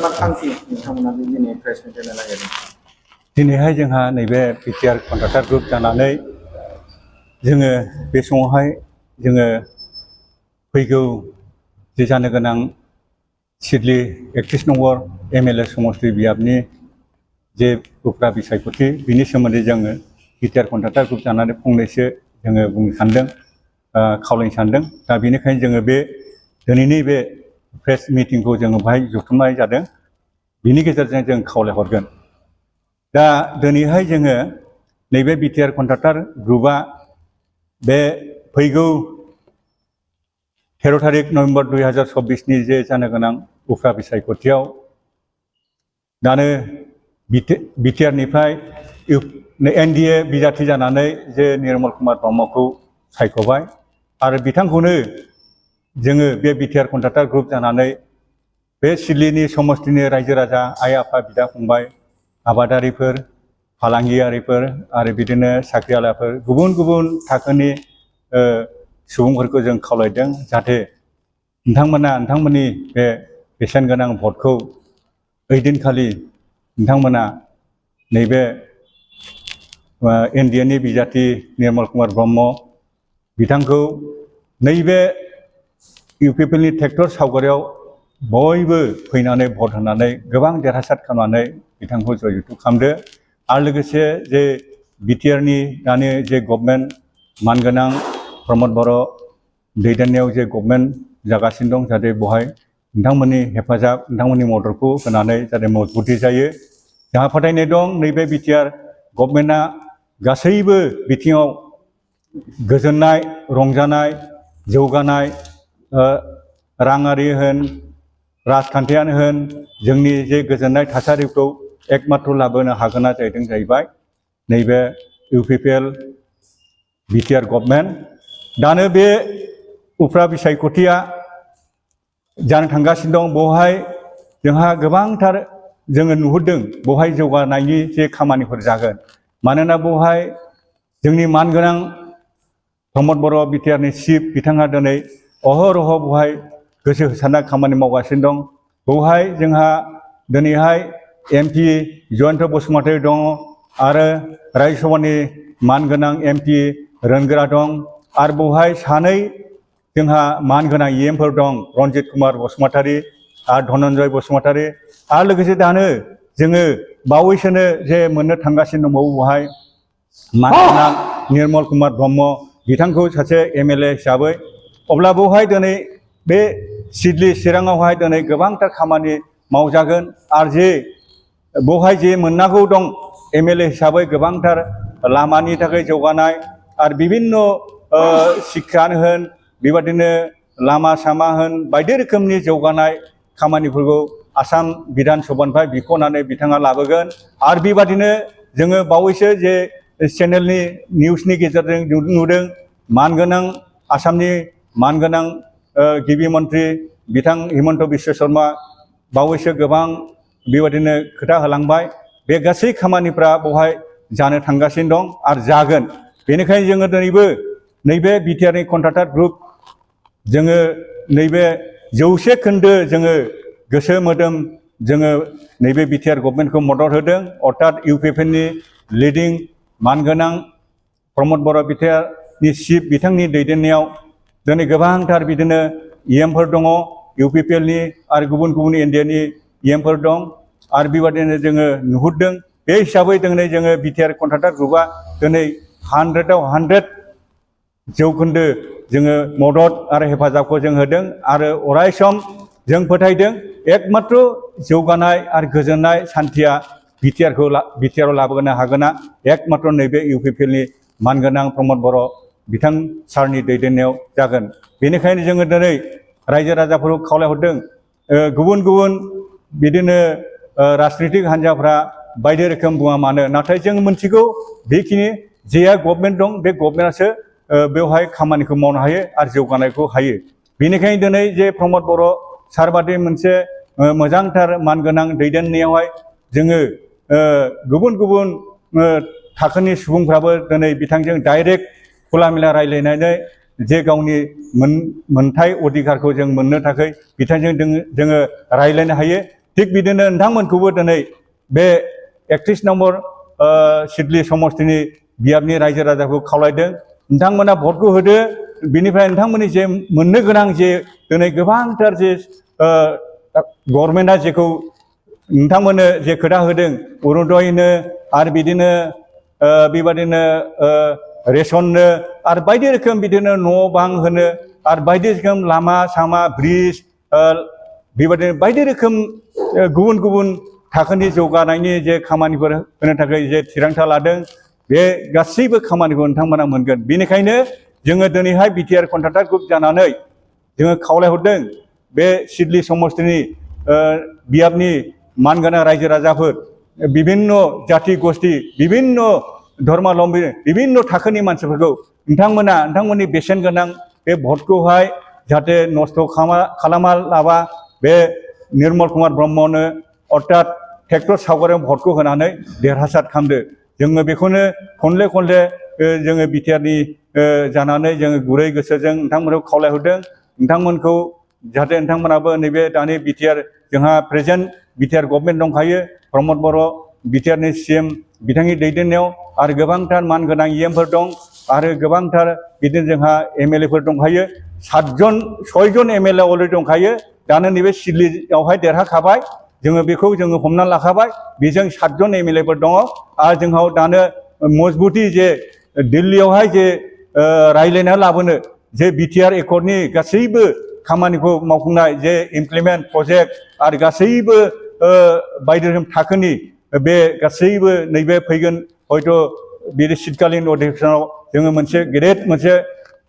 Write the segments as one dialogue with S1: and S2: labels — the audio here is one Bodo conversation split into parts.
S1: मा थांखि नोंथांमोना दिनै प्रेस मिट होनो नागिरदों?
S2: दिनैहाय जोंहा नैबे बिटिआर कन्ट्राक्टर ग्रुप जानानै जोङो बे समावहाय जोङो फैगौ जे जानो गोनां सिडली 31 नम्बर एमएलए समष्टि बियाबनि जे उफ्रा बिसायख'थि बिनि सोमोन्दै जोङो बिटिआर कन्ट्राक्टर ग्रुप जानानै फंनैसो जोङो बुंनो सानदों, खावलायनो सानदों। दा बेनिखायनो जोङो बे दिनैनि बे प्रेस मिटिंखौ जोङो बाहाय जथुमनाय जादों। बिनि गेजेरजों जों खावलायहरगोन। दा दिनैहाय जोङो नैबे बिटिआर कन्ट्राक्टर ग्रुपआ बे फैगौ 13 तारिख नभेम्बर 2024नि जे जानो गोनां उफ्रा बिसायख'थियाव दानो बिटिआरनिफ्राय एनडिए बिजाथि जानानै जे निर्मल कुमार ब्रह्मखौ सायख'बाय आरो बिथांखौनो जोङो बे बिटिआर कन्ट्राक्टर ग्रुप जानानै बे सिडलीनि समष्टिनि रायजो राजा, आइ आफा, बिदा फंबाय, आबादारिफोर, फालांगियारिफोर आरो बिदिनो साख्रिआवलाफोर गुबुन गुबुन थाखोनि सुबुंफोरखौ जों खावलायदों जाहाथे नोंथांमोननि बे बेसेन गोनां भटखौ ओइदिनखालि नोंथांमोना नैबे एनडिएनि बिजाथि निर्मल कुमार ब्रह्म बिथांखौ नैबे इउपिपिएलनि ट्रेक्टर सावगारियाव बयबो फैनानै भट होनानै गोबां देरहासार खालामनानै बिथांखौ जययुक्त खालामदो। आरो लोगोसे जे बिटिआरनि दानि जे गभर्नमेन्ट मानगोनां प्रमद बर' दैदेननायाव जे गभर्नमेन्ट जागासिनो दं जाहाथे बेवहाय नोंथांमोननि हेफाजाब, नोंथांमोननि मददखौ होनानै जाहाथे मजबुति जायो। जोंहा फोथायनाय दं नैबे बिटिआर गभर्नमेन्टआ गासैबो बिथिङाव गोजोननाय, रंजानाय, जौगानाय, राङारि होन, राजखान्थियानो होन, जोंनि जे गोजोननाय थासारिखौ एकमात्र लाबोनो हागोना जाहैबाय नैबे इउपिपिएल बिटिआर गभर्नमेन्ट। दानो बे उफ्रा बिसायख'थिया जानो थांगासिनो दं। बेवहाय जोंहा गोबांथार जोङो नुहुरदों बेवहाय जौगानायनि जे खामानिफोर जागोन। मानोना बेवहाय जोंनि मानगोनां प्रमद बर' बिटिआरनि चिफ बिथाङा दिनै अहरह बेवहाय गोसो होसारना खामानि मावगासिनो दं। बेवहाय जोंहा दिनैहाय एमपि जयन्त बसुमतारी दङ आरो रायजोसभानि मानगोनां एमपि रोनगोरा दं आरो बेवहाय सानै जोंहा मानगोनां इएमफोर दं, रन्जित कुमार बसुमतारी आरो धनन्जय बसुमतारी। आरो लोगोसे दानो जोङो बावैसोनो जे मोननो थांगासिनो दंबावो बेवहाय मानगोनां निर्मल कुमार ब्रह्म बिथांखौ सासे एमएलए हिसाबै। अब्ला बेवहाय दिनै बे सिडली चिराङावहाय दिनै गोबांथार खामानि मावजागोन आरो जे बेवहाय जे मोननांगौ दं एमएलए हिसाबै गोबांथार लामानि थाखाय जौगानाय आरो बिभिन्न शिक्षानो होन, बेबादिनो लामा सामा होन, बायदि रोखोमनि जौगानाय खामानिफोरखौ आसाम बिधान सभानिफ्राय बिख'नानै बिथाङा लाबोगोन। आरो बेबादिनो जोङो बावैसो जे चेनेलनि निउसनि गेजेरजों नुदों मानगोनां आसामनि मानगोनां गिबि मन्त्रि बिथां हिमन्त बिश्व शर्मा बावैसो गोबां बेबादिनो खोथा होलांबाय। बे गासै खामानिफ्रा बेवहाय जानो थांगासिनो दं आरो जागोन। बेनिखायनो जोङो दिनैबो नैबे बिटिआरनि कन्ट्राक्टर ग्रुप जोङो नैबे 100 खोन्दो जोङो गोसो मोदोम जोङो नैबे बिटिआर गभर्नमेन्टखौ मदद होदों। अर्थात इउपिपिएलनि लिडिं मानगोनां प्रमद बर' बिटिआरनि चिफ बिथांनि दैदेननायाव दिनै गोबांथार बिदिनो इएमफोर दङ इउपिपिएलनि आरो गुबुन गुबुन एनडिएनि इएमफोर दं आरो बेबादिनो जोङो नुहुरदों। बे हिसाबै दिनै जोङो बिटिआर कन्ट्राक्टर ग्रुपआ दिनै 100आव 100 जौखोन्दो जोङो मदद आरो हेफाजाबखौ जों होदों आरो अरायसम जों फोथायदों एकमात्र जौगानाय आरो गोजोननाय सान्थिया बिटिआराव लाबोनो हागोना एकमात्र नैबे इउपिपिएलनि मानगोनां प्रमद बर' बिथां सारनि दैदेननायाव जागोन। बेनिखायनो जोङो दिनै रायजो राजाफोरखौ खावलायहरदों गुबुन गुबुन बिदिनो राजनितिक हान्जाफ्रा बायदि रोखोम बुङा मानो, नाथाय जों मिथिगौ बेखिनि जेया गभर्नमेन्ट दं बे गभर्नमेन्टआसो बेवहाय खामानिखौ मावनो हायो आरो जौगानायखौ हायो। बेनिखायनो दिनै जे प्रमद बर' सारबादि मोनसे मोजांथार मानगोनां दैदेननायावहाय जोङो गुबुन गुबुन थाखोनि सुबुंफ्राबो दिनै बिथांजों डाइरेक्ट खुला मेला रायज्लायनानै जे गावनि मोनथाय अधिकारखौ जों मोननो थाखाय बिथांजों जोङो रायज्लायनो हायो। थिग बिदिनो नोंथांमोनखौबो दिनै बे 31 नम्बर सिडली समष्टिनि बियाबनि रायजो राजाखौ खावलायदों नोंथांमोना भटखौ होदो बिनिफ्राय नोंथांमोननि जे मोननो गोनां जे दिनै गोबांथार जे गभर्नमेन्टआ जेखौ नोंथांमोननो जे खोथा होदों अरुणोदयनो आरो बिदिनो बेबादिनो रेशननो आरो बायदि रोखोम बिदिनो न' बां होनो आरो बायदि रोखोम लामा सामा ब्रिज बेबादिनो बायदि रोखोम गुबुन गुबुन थाखोनि जौगानायनि जे खामानिफोर होनो थाखाय जे थिरांथा लादों बे गासैबो खामानिखौ नोंथांमोना मोनगोन बेनिखायनो जोङो दिनैहाय बिटिआर कन्ट्राक्टर ग्रुप जानानै जोङो खावलायहरदों बे सिडली समष्टिनि बियाबनि मानगोनां रायजो राजाफोर बिभिन्न जाति गस्थि बिभिन्न धर्मावलम्बी बिभिन्न थाखोनि मानसिफोरखौ नोंथांमोननि बेसेन गोनां बे भटखौहाय जाहाथे नस्थ' खालामा लाबा बे निर्मल कुमार ब्रह्मनो अर्थात ट्रेक्टर सावगारियाव भटखौ होनानै देरहासार खालामदो जोङो बेखौनो खनले खनले जोङो बिटिआरनि जानानै जोङो गुरै गोसोजों नोंथांमोनखौ खावलायहरदों नोंथांमोनखौ जाहाथे नोंथांमोनाबो नैबे दानि बिटिआर जोंहा प्रेजेन्ट बिटिआर गभर्नमेन्ट दंखायो प्रमद बर' बिटिआरनि CM बिथांनि दैदेननायाव आरो गोबांथार मानगोनां EMफोर दं आरो गोबांथार बिदिनो जोंहा MLAफोर दंखायो 6जन MLA अलरेडि दंखायो दानो नैबे सिडलीयावहाय देरहाखाबाय जोङो बेखौ जोङो हमनानै लाखाबाय बेजों 7जन MLAफोर दङ आरो जोंहा दानो मजबुति जे दिल्लीयावहाय जे रायलायना लाबोनो जे बिटिआर एकर्डनि गासैबो खामानिखौ मावफुंनाय जे इमप्लिमेन्ट प्रजेक्ट आरो गासैबो बायदि रोखोम थाखोनि बे गासैबो नैबे फैगोन हयथ' बे शीतकालीन अधिवेशनाव जोङो मोनसे गेदेर मोनसे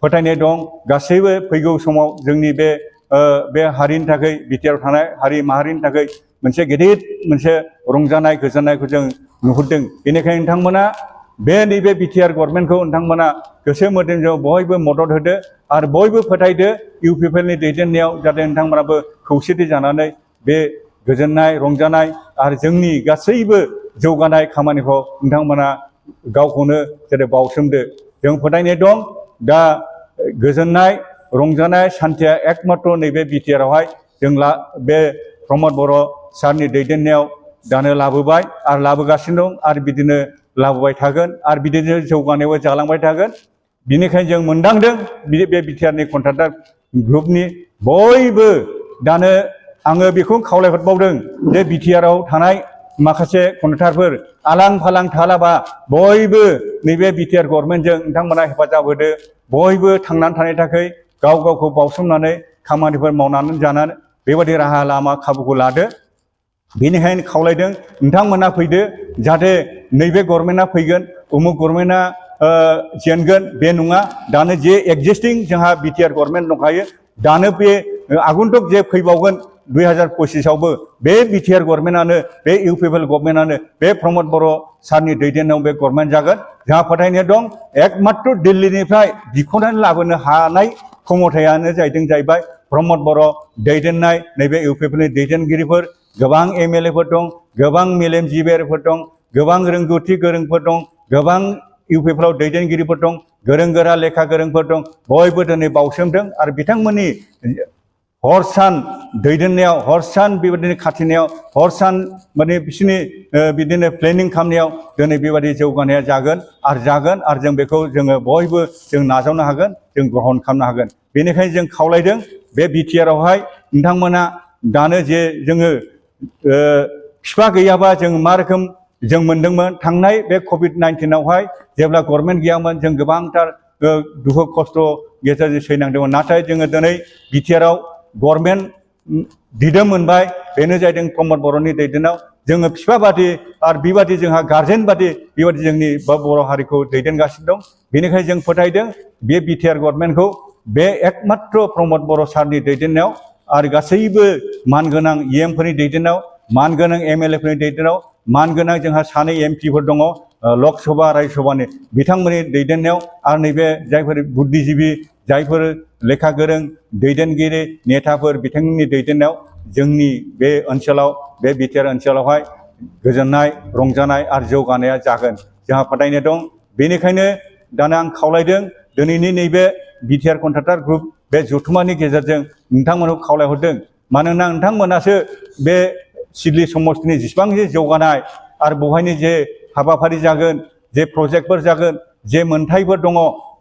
S2: फोथायनाय दं गासैबो फैगौ समाव जोंनि बे हारिनि थाखाय बिटिआर थानाय हारि माहारिनि थाखाय मोनसे गेदेर मोनसे रंजानाय गोजोननायखौ जों नुहुरदों बेनिखायनो नोंथांमोना बे नैबे बिटिआर गभर्नमेन्टखौ नोंथांमोना गोसो मोदोमजों बयबो मदद होदो आरो बयबो फोथायदो इउपिपिएलनि दैदेननायाव जाहाथे नोंथांमोनाबो खौसेथि जानानै बे गोजोननाय रंजानाय आरो जोंनि गासैबो जौगानाय खामानिखौ नोंथांमोना गावखौनो जेरै बावसोमदो जों फोथायनाय दं दा गोजोननाय रंजानाय सान्थिया एकमात्र नैबे बिटिआरआवहाय जों बे प्रमद बर' सारनि दैदेननायाव दानो लाबोबाय आरो लाबोगासिनो दं आरो बिदिनो लाबोबाय थागोन आरो बिदिनो जौगानायावबो जालांबाय थागोन बिनिखायनो जों मोनदांदों बे बिटिआरनि कन्ट्राक्टर ग्रुपनि बयबो दानो आङो बेखौ खावलायहरबावदों जे बिटिआरआव थानाय माखासे कन्ट्राक्टरफोर आलां फालां थालाबा बयबो नैबे बिटिआर गभर्नमेन्टजों नोंथांमोना हेफाजाब होदो बयबो थांनानै थानायनि थाखाय गाव गावखौ बावसोमनानै खामानिफोर मावनानै जानानै बेबायदि राहा लामा खाबुखौ लादो बेनिखायनो खावलायदों नोंथांमोना फैदो जाहाथे नैबे गभर्नमेन्टआ फैगोन उमुक गभर्नमेन्टआ जेनगोन बे नङा दानो जे एक्जिस्टिं जोंहा बिटिआर गभर्नमेन्ट दंखायो दानो बे आगन्तुक जे फैबावगोन 2025आवबो बे बिटिआर गभर्नमेन्टआनो बे इउपिपिएल गभर्नमेन्टआनो बे प्रमद बर' सारनि दैदेननायाव बे गभर्नमेन्ट जागोन जोंहा फोथायनाय दं एकमात्र दिल्लीनिफ्राय बिख'नानै लाबोनो हानाय क्षमतायानो जाहैबाय प्रमद बर' दैदेननाय नैबे इउपिपिएलनि दैदेनगिरिफोर गोबां MLAफोर दं गोबां मेलेमजिबिफोर दं गोबां रोंगौथि गोरोंफोर दं गोबां इउपिपिएलआव दैदेनगिरिफोर दं गोरों गोरा लेखा गोरोंफोर दं बयबो दिनै बावसोमदों आरो बिथांमोननि हर सान दैदेननायाव हर सान बेबायदिनो खाथिनायाव हर सान माने बिसोरनि बिदिनो प्लेनिं खालामनायाव दिनै बेबायदि जौगानाया जागोन आरो जों बेखौ जोङो बयबो जों नाजावनो हागोन जों ग्रहण खालामनो हागोन बेनिखायनो जों खावलायदों बे बिटिआरआवहाय नोंथांमोना दानो जे जोङो बिफा गैयाबा जों मा रोखोम जों मोनदोंमोन थांनाय बे COVID-19आवहाय जेब्ला गभर्नमेन्ट गैयामोन जों गोबांथार दुखु खस्थ' गेजेरजों सैनांदोंमोन नाथाय जोङो दिनै बिटिआरआव गभर्नमेन्ट दिदोम मोनबाय बेनो जादों प्रमद बर'नि दैदेननायाव जोङो बिफा बादि आरो बेबादि जोंहा गार्जेन बादि बेबादि जोंनि बर' हारिखौ दैदेनगासिनो दं बेनिखायनो जों फोथायदों बे बिटिआर गभर्नमेन्टखौ बे एकमात्र प्रमद बर' सारनि दैदेननायाव आरो गासैबो मानगोनां EMफोरनि दैदेननायाव मानगोनां MLAफोरनि दैदेननायाव मानगोनां जोंहा 2 MPफोर दङ लक सभा राज्य सभानि बिथांमोननि दैदेननायाव आरो नैबे जायफोर बुद्धिजिबि जायफोर लेखा गोरों दैदेनगिरि नेताफोर बिथांमोननि दैदेननायाव जोंनि बे ओनसोलाव बे बिटिआर ओनसोलावहाय गोजोननाय रंजानाय आरो जौगानाया जागोन जोंहा फोथायनाय दं बेनिखायनो दानो आं खावलायदों दिनैनि नैबे बिटिआर कन्ट्राक्टर ग्रुप बे जथुम्मानि गेजेरजों नोंथांमोनखौ खावलायहरदों मानोना नोंथांमोनासो बे सिडली समष्टिनि जेसेबां जे जौगानाय आरो बेवहायनो जे हाबाफारि जागोन जे प्रजेक्टफोर जागोन जे मोनथायफोर दङ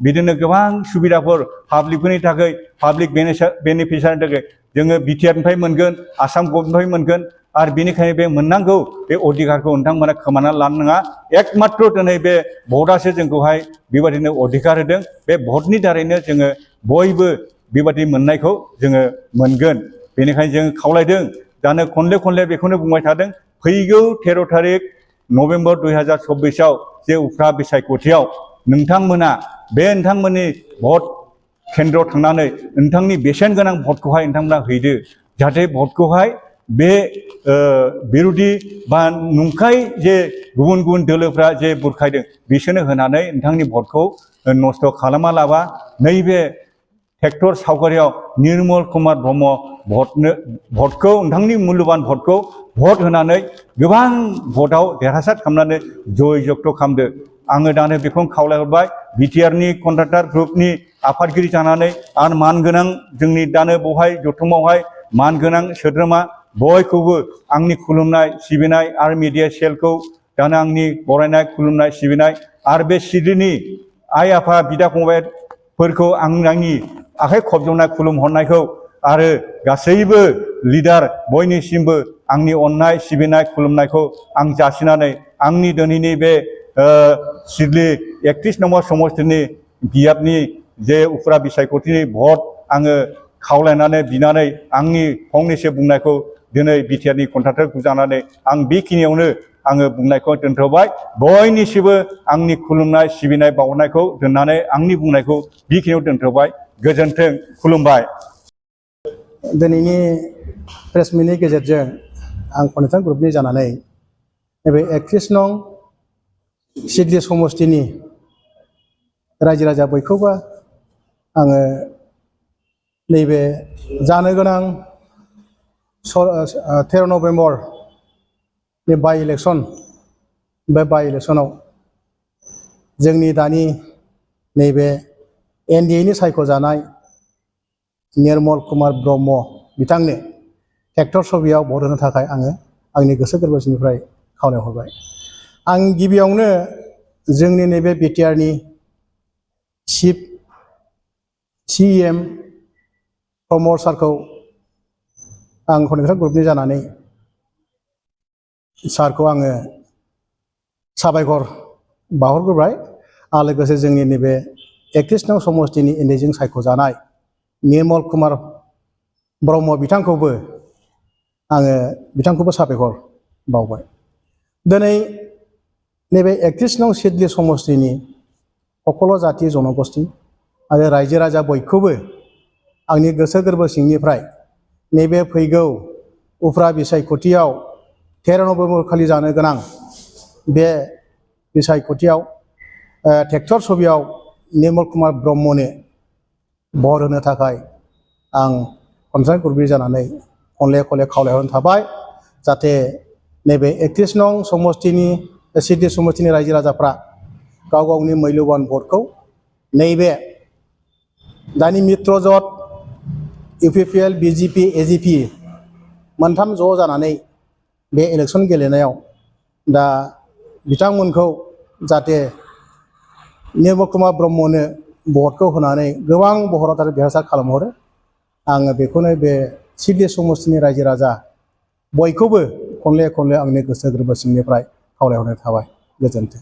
S2: बिदिनो गोबां सुबिदाफोर पाब्लिकफोरनि थाखाय पाब्लिक बेनिफिसियारिनि थाखाय जोङो बिटिआरनिफ्राय मोनगोन आसाम गभर्नमेन्टनिफ्राय मोनगोन आरो बेनिखायनो बे मोननांगौ बे अधिकारखौ नोंथांमोना खोमाना लानो नाङा एकमात्र दिनै बे भटआसो जोंखौहाय बेबायदिनो अधिकार होदों बे भटनि दारैनो जोङो बयबो बेबायदि मोननायखौ जोङो मोनगोन बेनिखायनो जों खावलायदों दानो खनले खनले बेखौनो बुंबाय थादों फैगौ 13 तारिख नभेम्बर 2024आव जे उफ्रा बिसायख'थियाव नोंथांमोना बे नोंथांमोननि भट केन्द्रआव थांनानै नोंथांनि बेसेन गोनां भटखौहाय नोंथांमोना हैदो जाहाथे भटखौहाय बे बिरोधि बा नंखाय जे गुबुन गुबुन दोलोफ्रा जे बुरखायदों बिसोरनो होनानै नोंथांनि भटखौ नस्थ' खालामा लाबा नैबे ट्रेक्टर सावगारियाव निर्मल कुमार ब्रह्म भटखौ नोंथांनि मुल्यबान भटखौ भट होनानै गोबां भटआव देरहासार खालामनानै जय जगथ' खालामदो आङो दानो बेखौनो खावलायहरबाय बिटिआरनि कन्ट्राक्टर ग्रुपनि आफादगिरि जानानै आरो मानगोनां जोंनि दानो बेवहाय जथुमावहाय मानगोनां सोद्रोमा बयखौबो आंनि खुलुमनाय सिबिनाय आरो मिडिया सेलखौ दानो आंनि बरायनाय खुलुमनाय सिबिनाय आरो बे सिडलिनि आइ आफा बिदा फंबायफोरखौ आंनि आखाइ खबजबनाय खुलुमहरनायखौ आरो गासैबो लिडार बयनिसिमबो आंनि अननाय सिबिनाय खुलुमनायखौ आं जासिनानै आंनि दिनैनि बे सिडली 31 नम्बर समष्टिनि बियाबनि जे उफ्रा बिसायख'थिनि भट आङो खावलायनानै बिनानै आंनि फंनैसो बुंनायखौ दिनै बिटिआरनि कन्ट्राक्टरखौ जानानै आं बेखिनियावनो आङो बुंनायखौ दोनथ'बाय बयनिसिमबो आंनि खुलुमनाय सिबिनाय बावनायखौ दोननानै आंनि बुंनायखौ बेखिनियाव दोनथ'बाय गोजोन्थों खुलुमबाय
S3: दिनैनि प्रेस मिटनि गेजेरजों आं कन्ट्राक्टर ग्रुपनि जानानै नैबे 31 नं सिडली समष्टिनि रायजो राजा बयखौबो आङो नैबे जानो गोनां 13 नभेम्बर बे बाइ इलेक्सन बे बाइ इलेक्सनाव जोंनि दानि नैबे एनडिएनि सायख'जानाय निर्मल कुमार ब्रह्म बिथांनो ट्रेक्टर छबियाव भट होनो थाखाय आङो आंनि गोसो गोरबोनिफ्राय खावलायहरबाय आं गिबियावनो जोंनि नैबे बिटिआरनि चिफ CEM प्रमद सारखौ आं कन्ट्राक्टर ग्रुपनि जानानै सारखौ आङो साबायखर बावहरग्रोबाय आरो लोगोसे जोंनि नैबे 31 नं समष्टिनि एनडिएजों सायख'जानाय निर्मल कुमार ब्रह्म बिथांखौबो आङो बिथांखौबो साबायखर बावबाय दिनै नैबे 31 नं सिडली समष्टिनि सकल जाति जनगोष्ठी आरो रायजो राजा बयखौबो आंनि गोसो गोरबो सिंनिफ्राय नैबे फैगौ उफ्रा बिसायख'थियाव 13 नभेम्बर खालि जानो गोनां बे बिसायख'थियाव ट्रेक्टर छबियाव निर्मल कुमार ब्रह्मनो भट होनो थाखाय आं कन्ट्राक्टर ग्रुपनि जानानै खनले खनले खावलायहरनो थाबाय जाहाथे नैबे 31 नं समष्टिनि सिडली समष्टिनि रायजो राजाफ्रा गाव गावनि मैल्यबान भटखौ नैबे दानि मित्रजोट UPPL BJP AGP मोनथाम ज' जानानै बे इलेक्सन गेलेनायाव दा बिथांमोनखौ जाहाथे निर्मल कुमार ब्रह्मनो भटखौ होनानै गोबां बहराव देरहासार खालामहरो आङो बेखौनो बे सिडली समष्टिनि रायजो राजा बयखौबो खनले खनले आंनि गोसो गोरबो सिंनिफ्राय खावलायहरनाय थाबाय गोजोन्थों।